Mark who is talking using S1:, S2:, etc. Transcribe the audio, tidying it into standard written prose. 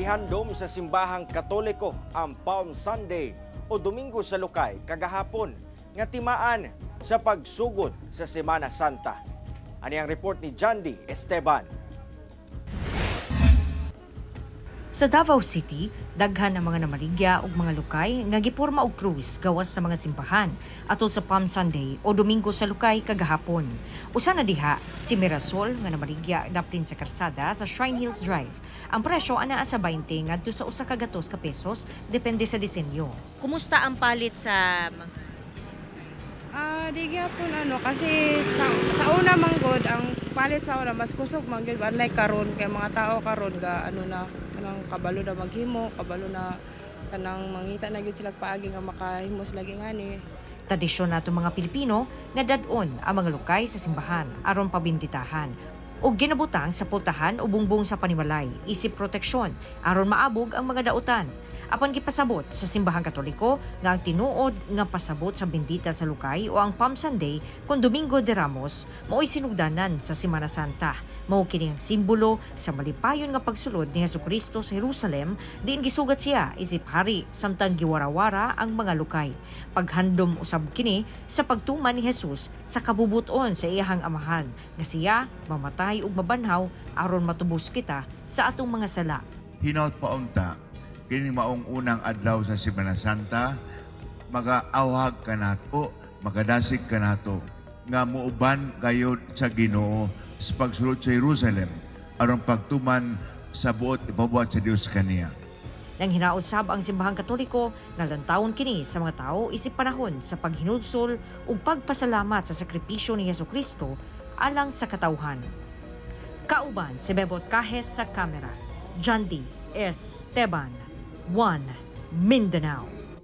S1: Gihandom sa Simbahang Katoliko ang Palm Sunday o Domingo sa Lukay kagahapon nga timaan sa pagsugod sa Semana Santa. Ani ang report ni Jandy Esteban.
S2: Sa Davao City, daghan ang mga namaligya og mga lukay nga giporma og krus gawas sa mga simbahan atol sa Palm Sunday o Domingo sa Lukay kagahapon. Usa na diha si Mirasol nga namaligya daplin sa karsada sa Shrine Hills Drive. Ang presyo anaa sa 20 ngadto sa 100 ka pesos, depende sa disenyo.
S3: Kumusta ang palit sa mga
S4: Di gyapon ano kasi sa una man gud, ang palit sa una mas kusog man gyud, unlike karon kay mga tao karon ga ano na, kanang kabalo na maghimo, kabalo na kanang mangita na gyud sila paagi nga makahimo sila ngani.
S2: Tradisyon nato mga Pilipino nga dad-on ang mga lukay sa simbahan aron pabinditahan o ginabutang sa pultahan o bungbong sa panimalay isip proteksyon aron maabog ang mga dautan. Apan gipasabot sa Simbahang Katoliko nga ang tinuod nga pasabot sa bendita sa lukay o ang Palm Sunday kon Domingo de Ramos mao'y sinugdanan sa Semana Santa. Mao kini ang simbolo sa malipayon nga pagsulod ni Hesukristo sa Jerusalem, diin gisugat siya isip hari samtang giwarawara ang mga lukay. Paghandom usab kini sa pagtuman ni Jesus sa kabubuton sa iyahang Amahan nga siya mamatay ug mabanhaw aron matubos kita sa atong mga sala.
S5: Hinaut paunta, kini maong unang adlaw sa Semana Santa, magaawhag kanato, magadasig kanato, nga muuban gayod sa Ginoo sa pagsulod sa Jerusalem aron pagtuman sa buot ipabuhat sa Dios kaniya.
S2: Nang hinaot sab ang Simbahang Katoliko nga lantawon kini sa mga tao isip panahon sa paghinulsol ug pagpasalamat sa sakripisyo ni Hesukristo alang sa katawhan. Kauban si Bebot Cajes sa kamera. Jandy Esteban, 1 Mindanao.